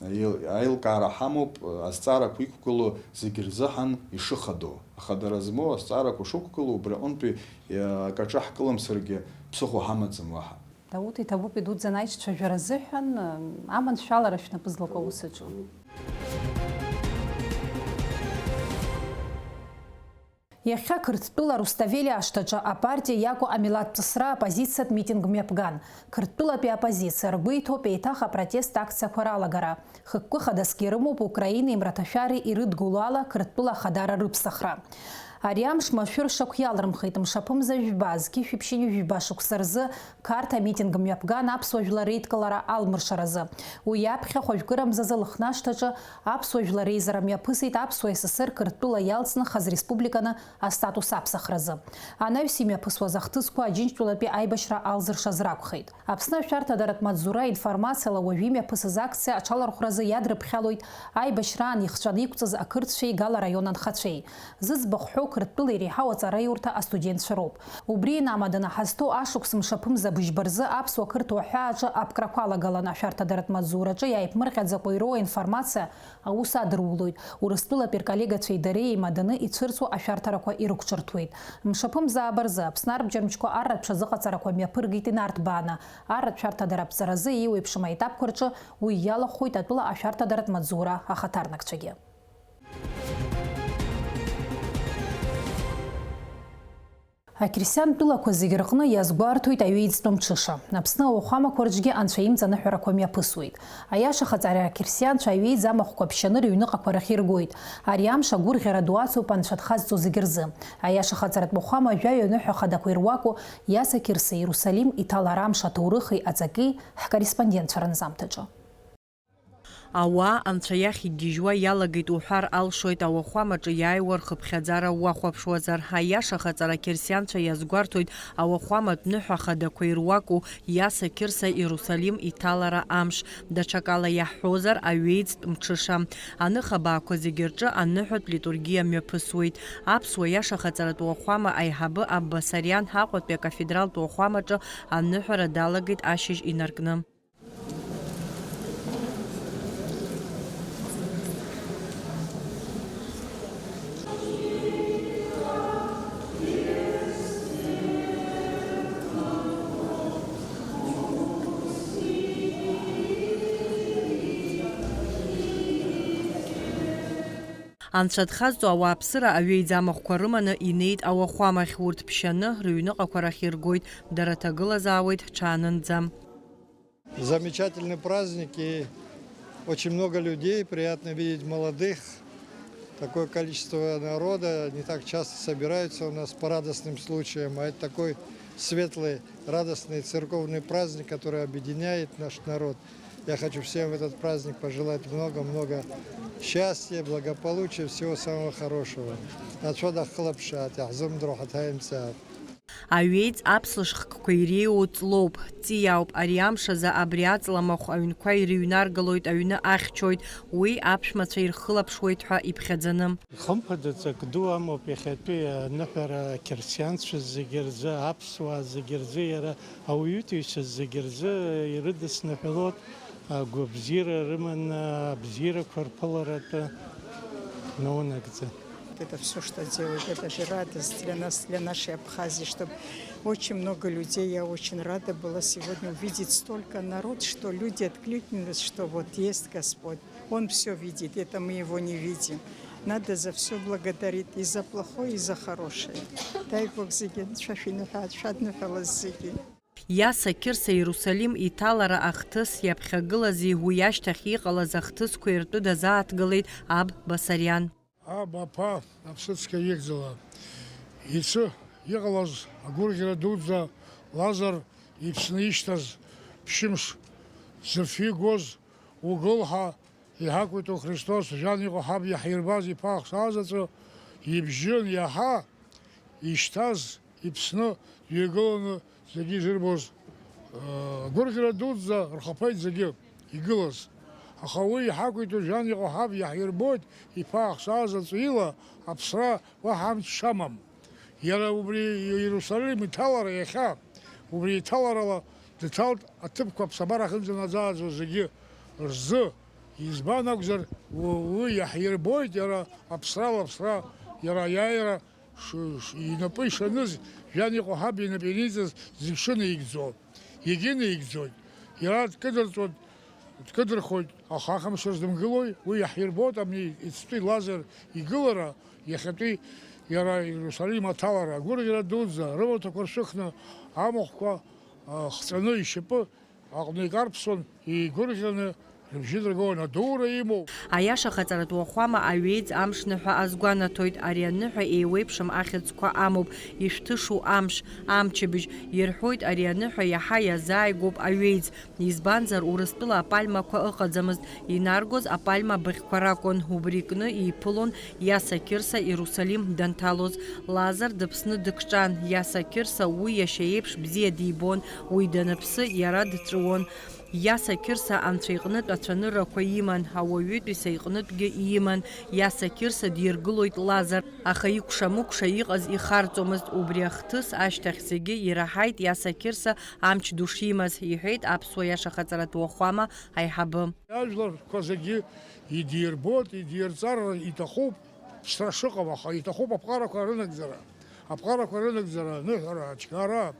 Аил-, аилкаара ҳамоуп, азҵаарақәа иқәгылоу зегь рзыҳәан ишыхадоу. Ахадара змоу азҵаарақәа шықәгылоу, убри аҟынтәи, иа-, акаҿы ҳкылымсыргьы ԥсыхәа ҳамаӡам уаҳа. Дауҭ иҭабуп идуӡӡан аиҿцәажәара азыҳәан, аманшәалара шәнапы злаку аус аҿы. Иахьа Қырҭтәыла Руставели ашҭаҿы апартиа иаку амилаҭтә ҵысра аоппозициатә митинг мҩаԥган. Қырҭтәылатәи аоппозициа ргәы иҭоуп еиҭах апротест акциақәа ралагара. Хықәкы хадасгьы рымоуп Украинеи Мраҭашәареи ирыдгыло ала Қырҭтәыла ахадара рыԥсахра. Ари амш машәыр шақә иалрымхит, мшаԥымза жәба, зқьи шәиԥшьыни жәба шықәса рзы Қарҭ амитинг мҩаԥган аԥсуа жәлар реидкылара алмыршаразы. Уи аԥхьа хәажәкырамзазы Лыхнашҭаҿы аԥсуа жәлар реизара мҩаԥысит Аԥсуа ССР Қырҭтәыла иалҵны хаз республиканы астатус аԥсахразы. Анаҩс имҩаԥысуаз ахҭысқәа Аџьынџьтәылатәи аибашьра алзыршаз ракәхеит. Аԥсны ашәарҭадаратә маҵзура информациала уажәы имҩаԥысыз акциа аҽалархәразы иадрыԥхьалоит аибашьраан ихҵәаны иқәҵыз ақырҭцәеи Гала раион анхацәеи. Зыӡбахә ҳәоу Қырҭтәыла иреиҳау аҵараиурҭа астудентцәа роуп. Убри инамаданы ҳазҭоу ашықәс мшаԥымза быжьба рзы аԥсуа-қырҭуа ҳәааҿы аԥкрақәа алагалан ашәарҭадаратә маҵзураҿы иааиԥмырҟьаӡакәа ироуа информациа аус адырулоит, Урыстәылатәи рколлегацәеи дареи еимаданы ицәырҵуа ашәарҭарақәа ирықәҿырҭуеит. Мшаԥымза ааба рзы Аԥсны арбџьармчқәа арратә шәазыҟаҵарақәа мҩаԥыргеит инарҭбааны, арратә шәарҭадаратә ҵаразы еиуеиԥшым аетапқәа рҿы уи иалахәхоит атәыла ашәарҭадаратә маҵзура ахаҭарнакцәагьы. Ақьырсиан тәылақәа зегьы рҟны иазгәарҭоит аҩеиӡтәым ҽыша. Аԥсны ауахәамақәа рҿгьы анцәа имҵаныҳәарақәа мҩаԥысуеит. Аиашахаҵара ақьырсианцәа аҩеиӡ амахәқәа ԥшьаны рыҩныҟақәа рахь иргоит. Ари амш агәырӷьара ду ацуп анцәа дхазҵо зегьы рзы. Аиашахаҵаратә уахәама жәаҩа ныҳәа хадақәа ируаку Иаса Қьырса Иерусалим иҭалара амш аҭоурыхи аҵаки ҳкорреспондентцәа ранзамҭаҿы. Ауаа Анцәа иахь игьежьуа иалагеит уҳәар алшоит ауахәамаҿы иааиуа рхыԥхьаӡара уахәаԥшуазар. Аиашахаҵара ақьырсианцәа иазгәарҭоит ауахәаматә ныҳәа хадақәа ируаку Иаса Қьырса Иерусалим иҭалара амш. Даҽакала иаҳҳәозар, аҩеиӡтә мҽыша. Аныхабаақәа зегьы рҿы аныҳәатә литургиа мҩаԥысуеит. Аԥсуа иашахаҵаратә уахәама аиҳабы Аббасариан Аҟәатәи акафедралтә уахәамаҿы аныҳәара далагеит ашьыжь инаркны. Анцәа дхазҵо ауааԥсыра аҩеиӡамахқәа рыманы инеит ауахәамахь, урҭ ԥшьаны рыҩныҟақәа рахь иргоит, дара ҭагылазаауеит ҽаанынӡа. Замечательный праздник, и очень много людей, приятно видеть молодых, такое количество народа, не так часто собираются у нас по радостным случаям, а это такой светлый, радостный церковный праздник, который объединяет наш народ. Я хочу всем в этот праздник пожелать много-много счастья, благополучия, всего самого хорошего. Анцәа дахылаԥшааит, иаҳзымдыруа ҳаҭаимҵааит. Аҩеиҵ аԥслышхкқәа иреиуоу ҵлоуп, ҵиаауп, ари амш азы абри аҵламахә аҩнқәа ирыҩнаргалоит, аҩны ахьчоит, уи аԥшәмацәа ирхылаԥшуеит ҳәа иԥхьаӡаны. Хымԥада, ҵак ду амоуп иахьатәи аныҳәара ақьырсианцәа зегьы рзы, аԥсуаа зегьы рзы, иара ауаҩытәыҩса зегьы рзы ирыдысныҳәалоит, агәабзиара рыманы абзиарақәа рԥыларатәы наунагӡа. Это все, что делают, это же радость для нас, для нашей Абхазии, чтобы очень много людей, я очень рада была сегодня увидеть столько народ, что люди откликнулись, что вот есть Господь, Он все видит, это мы Его не видим. Надо за все благодарить, и за плохое, и за хорошее. Дай Бог зегьы, анцәа шәиныҳәа, шәадныҳәалаз зегьы. Иаса Қьырса Иерусалим иҭалара ахҭыс иаԥхьагылази уи ашьҭахь иҟалаз ахҭысқәеи ртәы дазааҭгылеит аб Басариан. Аб аԥа аԥсыцқьа ихьӡала. Иацы иҟалаз агәырӷьара дуӡӡа Лазар иԥсны ишьҭаз ԥшьымш зырфҩы гоз угыл ҳәа иҳақәиҭу Христос жәан иҟоу ҳаб иаҳирбаз иԥа ахсаазаҵәы ибжьын иаҳа ишьҭаз иԥсны дҩагыланы зегьы изырбоз, э, агәырӷьара дуӡӡа рхаԥеит зегьы игылаз. Аха уи иҳақәиҭу жәан иҟоу ҳаб иаҳирбоит иԥа ахсаазаҵә ила аԥсра уаҳа амч шамам. Иара убри Иерусалим иҭалара иахьа, убри иҭаларала дҭалт аҭыԥқәа аԥсабара ахьынӡанаӡааӡо зегьы рзы. Избан акәзар, у-, уи иаҳирбоит иара аԥсра лаԥсра, иара аиааира ш-, ш-, инапы ишаныз, жәан иҟоу ҳаб инапы ианиҵаз зегь шынаигӡо, иагьынаигӡоит. Иара дкыдырҵоит, дкыдырхоит, аха ахымш рзымгылои, уи иаҳирбоит абни иацтәи Лазар игылара, иахьатәи иара Иерусалим аҭалара, агәырӷьара дуӡӡа, рымаҭәақәа ршәыхны, амахәқәа, а, хҵәаны ишьапы аҟны икарԥсон, игәырӷьаны рыбжьы дыргон, адура имоуп. Аиаша хаҵаратә уахәама аҩеиӡ амшныҳәа азгәанаҭоит, ари аныҳәа еиуеиԥшым ахьӡқәа амоуп, ишәҭышу амш, амчыбжь, ирҳәоит, ари аныҳәа иаҳа иазааигәоуп аҩеиӡ, избанзар, Урыстәыла апальмақәа ыҟаӡамызт, инаргоз апальма быӷьқәа ракәын, убри кны иԥылон Иаса Қьырса Иерусалим данҭалоз. Лазар дыԥсны дыкҿан, Иаса Қьырса уи иашьа иеиԥш бзиа дибон, уи даныԥсы, иара дҵәыуон. Иаса Қьырса анцәа иҟнытә ацәаныррақәа иман, ауаҩытәыҩса иҟнытәгьы иман. Иаса Қьырса диргылоит Лазар, аха икәша-мыкәша иҟаз ихарҵомызт. Убри ахҭыс ашьҭахь зегьы ираҳаит Иаса Қьырса амч ду шимаз, иҳәеит аԥсуа иаша хаҵаратә уахәама аиҳабы. Ажәларқәа зегьы идирбоит, идирҵар иҭахуп, ԥсра шыҟам, аха иҭахуп аԥҟарақәа рынагӡара. Аԥҟарақәа рынагӡара, аныҳәара, ачгара.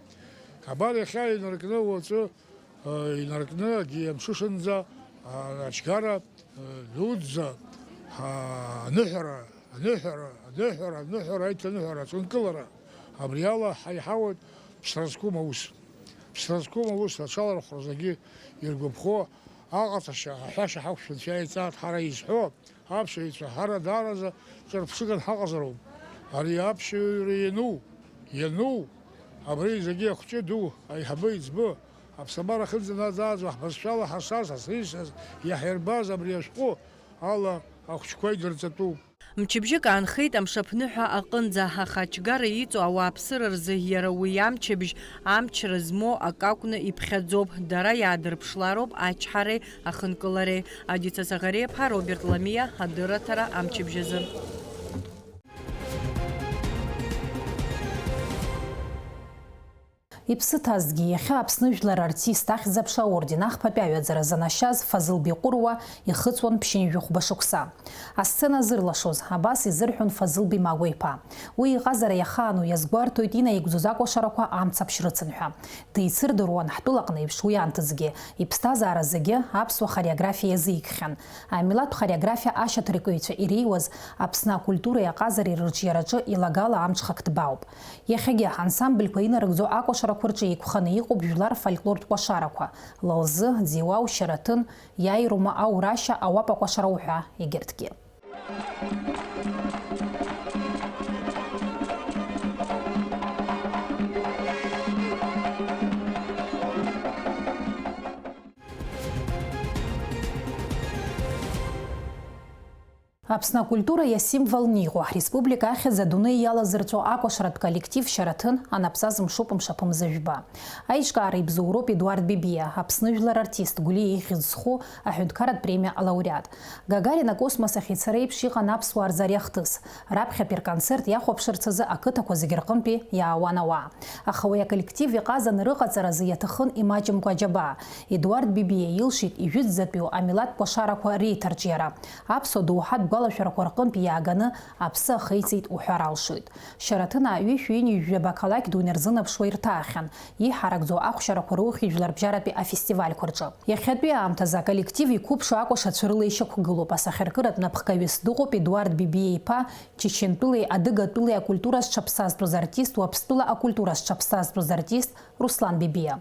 Абар иахьа инаркны уаҵәы, э, инаркны, агьи амшышынӡа, а, ачгара, э, дуӡӡа, а, аныҳәара, аныҳәара, аныҳәара, аныҳәара, аиҭаныҳәара, аҵункылара. Абри ала ҳаиҳауеит ԥсра зқәым аус. Ԥсра зқәым аус аҽалархәра зегьы иргәаԥхо, аҟаҵашьа, аҳәашьа ҳақәшәан шәааиҵааит ҳара изҳәо, аԥсуаҩцәа, ҳара даараӡа ҿырԥшыган ҳаҟазароуп. Ари аԥсуаҩра иану, иану, абри зегьы ахәҷы ду, аиҳабы иӡбы, аԥсабара ахьынӡанаӡааӡо ҳбызшәала ҳашаз, ҳазрыжьшаз, иаҳирбаз абри ашәҟәы ала ахәҷқәа идырҵатәуп. Мчыбжьык аанхеит амшаԥныҳәа аҟынӡа, аха ачгара иҵоу ауааԥсыра рзы иара уи амчыбжь, амчра змоу акы акәны иԥхьаӡоуп, дара иаадырԥшлароуп ачҳареи ахынкылареи. Адица Саӷариаԥҳа, Роберт Ламиа, адырраҭара амчыбжь азы. Иԥсы ҭазҭгьы, иахьа Аԥсны жәлар артист ахьӡ-аԥша аорден ахԥатәи аҩаӡара занашьаз Фазыл Беҟәыруа ихыҵуан ԥшьынҩажәи хәба шықәса. Асцена зырлашоз, абас изырҳәон Фазыл Бимагәа-иԥа. Уи иҟазара иахаану иазгәарҭоит инаигӡоз акәашарақәа амцаԥшь рыцын ҳәа. Деицырдыруан ҳтәылаҟны еиԥш уи анҭыҵгьы, иԥсҭазаара зегьы аԥсуа хореографиа иазикхьан. Амилаҭтә хореографиа ашьаҭаркыҩцәа иреиуаз Аԥсны акультуреи аҟазареи рырҿиараҿы илагала амҽхак ҭбаауп. Иахьагьы ансамбльқәа инарыгӡо акәашарақәа рҿы еиқәханы иҟоуп жәлар рфольклортә кәашарақәа, Лалзы, Ӡиуау, Шьараҭын, Иааирума, Аурашьа, Ауапа кәашара уҳәа егьырҭгьы. Аԥсны акультура иасимволны иҟоу ҳреспублика ахьӡ адунеи иалазырҵәо акәашаратә коллектив Шьараҭын анапҵа зымшуп мшаԥымза жәба. Аиҿкаара ибзоуроуп Едуард Бебиа, Аԥсны жәлар артист Гәлиа ихьӡ зху аҳәынҭқарратә премиа алауреат. Гагарин акосмос ахь ицара еиԥш иҟан аԥсуаа рзы ари ахҭыс. Раԥхьатәи рконцерт иахәаԥшырц азы ақыҭақәа зегьы рҟынтәи иаауан ауаа. Аха уи аколлектив иҟазаны рыҟаҵаразы иаҭахын имаҷымкәа аџьабаа. Едуард Бебиа илшеит ижәытәӡатәиу амилаҭтә кәашарақәа реиҭарҿиара. Аԥсуа доуҳатә Алашәарақәа рҟынтә иааганы аԥсы ахеиҵеит уҳәар алшоит. Шьараҭынаа ҩышәи ҩынҩажәаба ақалақь ду инарзынаԥшуа ирҭаахьан, иҳаракӡоу ахәшьарақәа рухьеит жәларбжьаратәи афестивальқәа рҿы. Иахьатәи аамҭазы аколлектив иқәыԥшу акәашацәа рыла ишьақәгылоуп. Асахьаркыратә напхгаҩыс дыҟоуп Едуард Бебиа-иԥа, Чечентәылеи Адыгатәылеи акультура зҽаԥсазтәыз артист, Уаԥстәыла акультура зҽаԥсазтәыз артист Руслан Бебиа.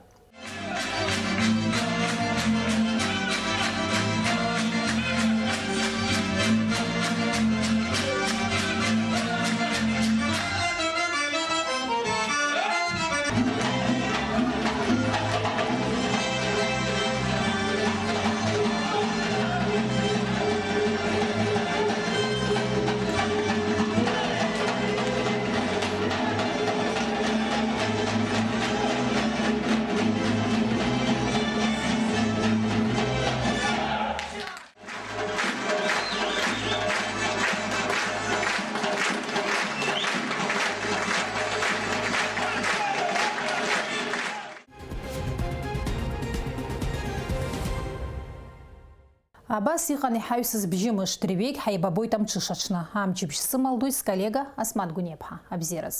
Абас иҟан иҳаҩсыз бжьымш, дырҩегь ҳаибабоит амҽышаҽны. Амчыбжь сымалдоит сколлега Асмаҭ Гәынеиԥҳа. Абзиараз.